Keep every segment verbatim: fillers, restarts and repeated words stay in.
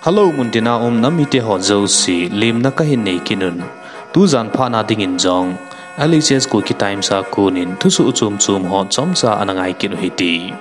Hello, muntina um nam mite ho jouse, lemna kahin nei kit un. Tujan phatna dingin jong, L H S Kuki Times a konin thusoh chom chom ho chomcha ana ngai kit u hite.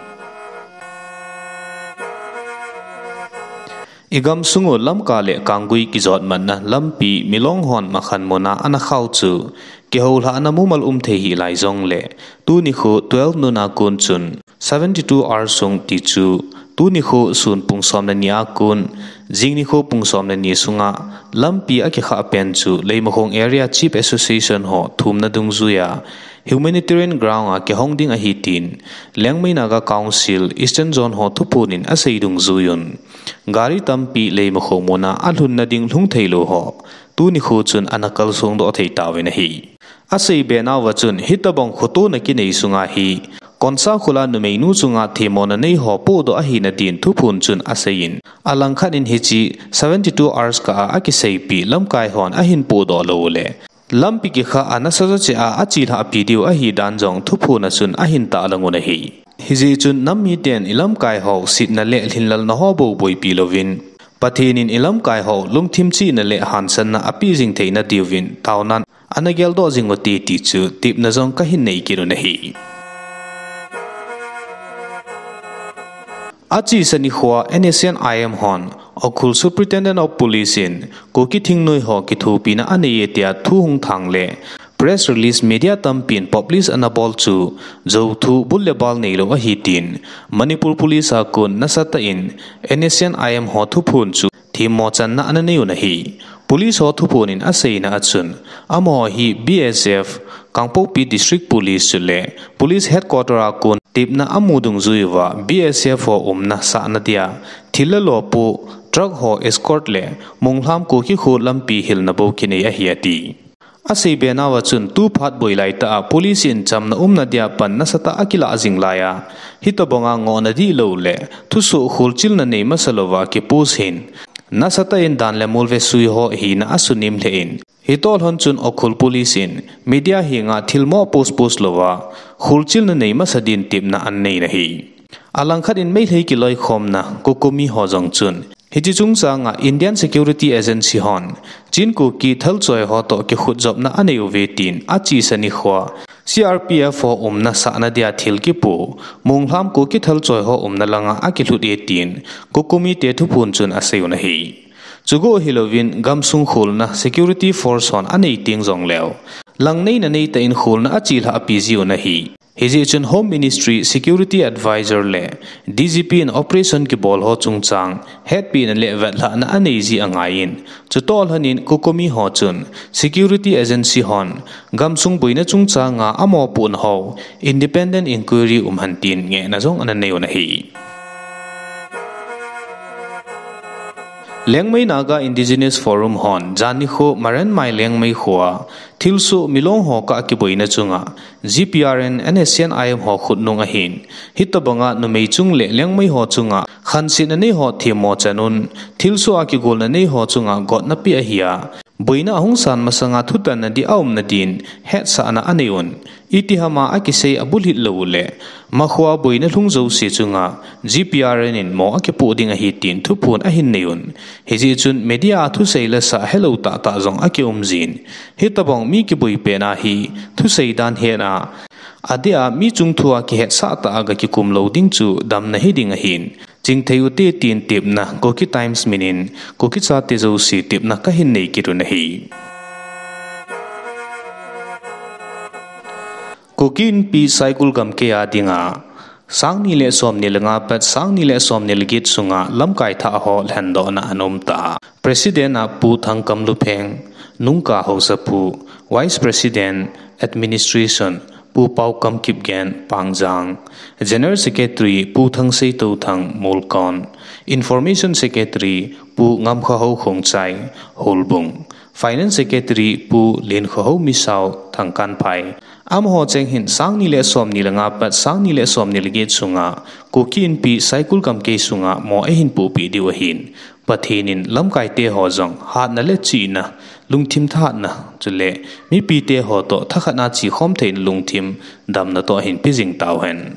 I gamsung u Lamka le Kanggui kijotmatna lampi Milong hon makhan muna ana khau chu, kihoulhahna mumal um thei hih lai jongle, tuni khu twelve noon a kon chun, seventy two hours sung ti chu, tuni khu sun pung som le ni a kon, jing ni khu pung som le ni sunga, lampi a kikhah pen chu, Leimakhong Area Chief Association ho thumna dungjuia, Humanitarian Ground a kihong ding ahi tin, Liangmai Naga Council Eastern Zone ho thuphon in asei dungjuiyun. Gari tampi Leimakhong muna alhunna ding lhung theilou ho, tuni khu chun ana kalsong doh thei tauvin ahi. Asei be nauva chun, hitobang khotona kinei sunga hi, Konsakhul a numeinu chunga themmona nei ho pohdoh ahina din thuphon chun aseiyin. Alangkhat in hiche seventy two hours kah a akiseipi lamkai hon ahin pohdoh lou le, lampi kikhah a nasajo cheh a achelhah pi diu ahi dan jong thuphon a chun ahin tahlang un ahi. Hijeh chun nam miten i lamkai ho setna le lhinlelna ho bou boipi louvin, Pathen in i lamkai ho lungthim chihna le hansanna apeh jing theina diuvin taonan ana geldoh jing ute ti chu tepna jong kahin nei kit un ahi. Achesa nikhoa N S C N I M hon Ukhrul Superintendent of Police in Kuki thingnoi ho kithopina aneiye tia thu hung thang le press release media tampin publish ana bol chu jouthu bul le bal neilou ahi tin Manipur Police a kon nasatah in N S C N I M ho thuphon chu themmo channa ana nei un ahi. Police ho thuphon in aseina a chun, amaho hi B S F, Kangpokpi District Police chule Police Headquarter a kon tepna amu dungjui uva B S F ho umna sahna dia thil le lo poh, truck ho escort le Munglham Kuki kho lampi hilna bou kinei ahi ati. Asei be nauva chun tu phat boi laitah a police in chamna umna dia pan nasatah a kilah jing laiya, hitobanga ngohna dihlou le thusoh kholchilna nei masa louva kipost hin, nasatah in dan le mol vesui ho hina asunem lheh in, hitoh lhon chun Ukhrul Police in media henga thil mo post post louva kholchilna nei masa din tepna anei in ahi. Alangkhat in Meitei kiloikhomna COCOMI ho jong chun, hiche chungchanga Indian Security Agency hon Chin Kuki thalchoi ho toh kikhutjopna anei uve tin achesa nikhoa C R P F ho umna sahna dia thil kipoh, Munglham Kuki thalchoi ho umna langa akilhut e tin COCOMI te thuphon chun asei un ahi. Chugo hilouvin gamsung kholna security force hon anei teng jongleu, langneina neitah in kholna achelhah pi jiu ahi. Hijeh chun Home Ministry Security Advisor le D G P in operation kibol ho chungchang hetpina le vetlhahna anei ji angaiyin, chutoh lhonin COCOMI ho chun security agency hon gamsung boina chungchanga amopohna ho independent inquiry um hen tin ngehna jong ana nei un ahi. Liangmai Naga Indigenous Forum hon jan nikho Marenmai Liangmai khoa thilsoh Milong ho kah kiboina chunga G P R N, N S C N I M ho khutnung ahin, hitobanga numei chung le Liangmai ho chunga khansetna nei ho themmo chan un, thilsoh a kigolna nei ho chunga gotna pe ahia, boina ahung san masanga thutanna di aumna din hetsahna anei un. Itihama akisei abulhit lou uleh, makhoa boina lhung jouse chunga G P R N in mo akipoh ding ahi tin thuphon ahin nei un. Hijeh chun media a thusei le sah helou tahtah jong akium jin. Hitobang mi kiboi pena hi thusei dan hetna, adeh a mi chung thua kihetsah tah a ga kikum lou ding chu damna hiding ahin. Chingthei ute tin tepna Kuki Times minin Kuki chate jouse tepna kahin nei kit un ahi. Kuki Inpi Saikul gamkei a dinga sang ni le som ni le nga pat sang ni le som ni le get sunga lamkai thah ho lhendohna ana um ta. President a Pu Thangkam Lupheng, Nungka Haosapu, Vice President, Administration, Pu Paokam Kipgen, Pangjang, General Secretary, Pu Thangsei Touthang, Molkon, Information Secretary, Pu Ngamkhahou Khongchai, Houbung, Finance Secretary, Pu Linkhohou Misao, Thangkanphai, amaho cheng hin sang ni le som ni le nga pat sang ni le som ni le get sunga, Kuki Inpi Saikul gamkei sunga mo eihin pohpeh diu ahin, Pathen in lamkaite ho jong hatna le chihna, lungthim thahatna, chule mipite ho toh thakhat a chekhom theina lungthim damna toh ahin pe jing tauhen.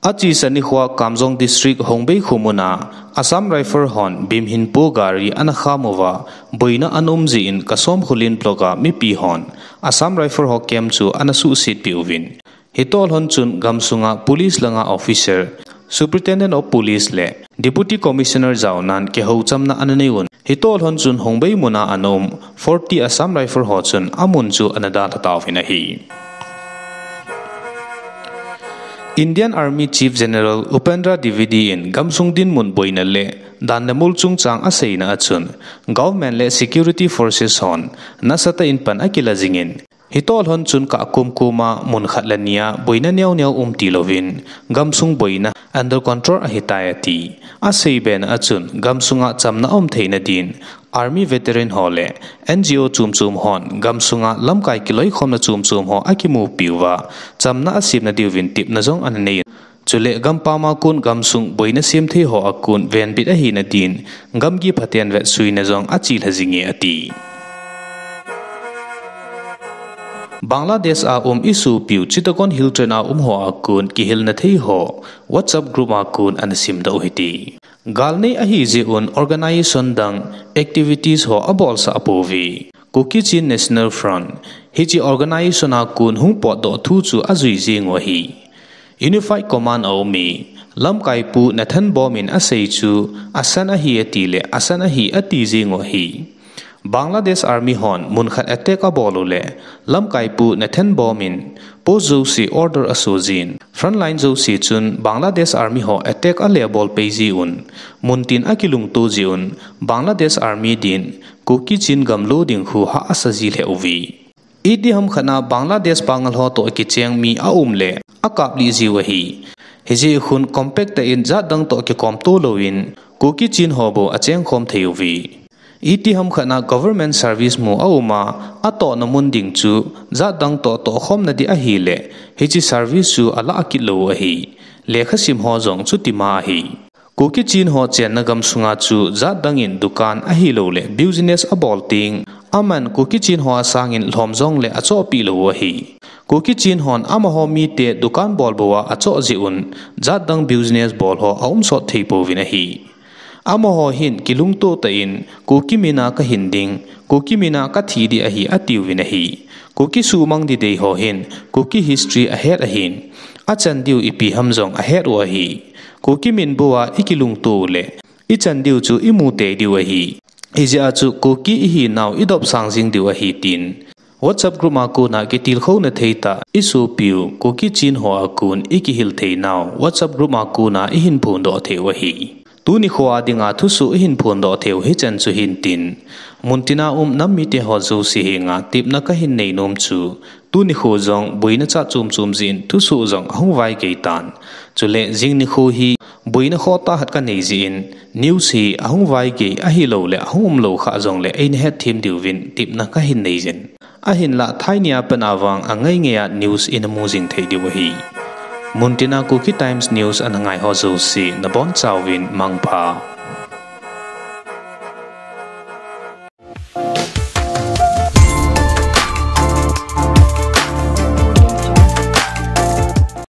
Achesa nikhoa Kamjong District Hongbei khomun a Assam Rifle hon bimhinpo gari ana kham uva, boina ana um jeh in Kasom Khullen block a mipi hon Assam Rifle ho camp chu ana suhset peh uvin, hitobang lhon chun gamsunga police langa officer, Superintendent of Police le Deputy Commissioner jaonan kihou chamna ana nei un, hitobang lhon chun Hongbei muna ana um forty Assam Rifle ho chun amun chu ana dalha tauvin ahi. Indian Army Chief General Upendra Dwivedi in gamsung dinmun boina le dan le mol chungchang aseina a chun, government le security forces hon nasatah in pan akila jingin, hitobang lhon chun kah komkoma mun khat le ni a boina neoneo um tilouvin, gamsung boina under control ahitai ati. Asei bena a chun, gamsunga chamna aum theina din, Army veteran ho le N G O chomchom hon gamsunga lamkai kiloikhomna chomchom ho akimupi uva, chamna asemna diuvin tepna jong ana nei. Chule gampam a kon gamsung boina semthei ho a kon venbit ahina din, gamgi phaten vetsuina jong achelha jinge ati. Bangladesh a um isopiu Chittagong Hill Tracts a um ho a kon kihilna thei ho WhatsApp group a kon ana simdoh u hite. Galnei ahijeh un organization dang activities ho abolsah pouve. Kuki Chin National Front, hiche organization a kon hung potdoh thu chu ajui jeng u ahi. Unified Command aume, lamkaipu Nathan Bom in asei chu, asan ahi atile, asan ahi ati jeng u ahi. Bangladesh Army hon mun khat attack abol uleh, lamkaipu Nathan Bom in post jouse order aso jin, frontline jouse chun Bangladesh Army ho attack ale abol pei jiuvin, muntin akilungto jiuvin, Bangladesh Army din Kuki Chin gam lo ding khu hah asa ji lheh uve. Itiham khat a Bangladesh pangal ho toh kicheng mi aum leh, akaplih jiu ahi. Hijeh khun compact tah in jat dang toh kikomto louvin, Kuki Chin ho bou achengkhom thei uve. Itiham khat a government service mu aum a, atohna mun ding chu jat dang toh tohkhomna ding ahileh, hiche service chu alah kit lou u ahi. Lekhasim ho jong chutima ahi. Kuki Chin ho chenna gamsunga chu jat dang in dukan ahilouleh business abol teng, aman Kuki Chin ho a sangin lhom jongleh achohpeh lou u ahi. Kuki Chin hon amaho mite dukan bol bou a achoh jeh un, jat dang business bol ho aumsot thei pouvin ahi. Amaho hin kilungto tah in, Kuki min a kahin ding, Kuki min a kathi ding ahi atiuvin ahi. Kuki suhmang ding dei ho hin, Kuki history ahet ahin, achan diu ipi ham jong ahet u ahi. Kuki min bou a ikilungto uleh, ichan diu chu imu tei diu ahi. Hijeh a chu Kuki ihinau idopsang jing diu ahi tin, WhatsApp group a kona kitilkhouna thei tah isopiu Kuki Chin ho a kon ikihil theinau WhatsApp group a kona ihin phondoh thei u ahi. Tuni khoa dinga thusoh ihin phondoh thei u hichan chu hintin, muntina um nam mite ho jouse henga tepna kahin neinom chu, tuni kho jong boina chat chomchom jeh in thusoh jong ahung vaigei tan. Chuleh jing nikho hi boina khohtah khat kanei jeh in news hi ahung vaigei ahilouleh ahung umlou kha jongleh eina hetthem diuvin tepna kahin neijin. Ahinlah thainia pat a vang angaingai a news ina mu jing thei diu ahi. Muntina Kuki Times News ana ngai ho jouse nabonchauvin mangpha.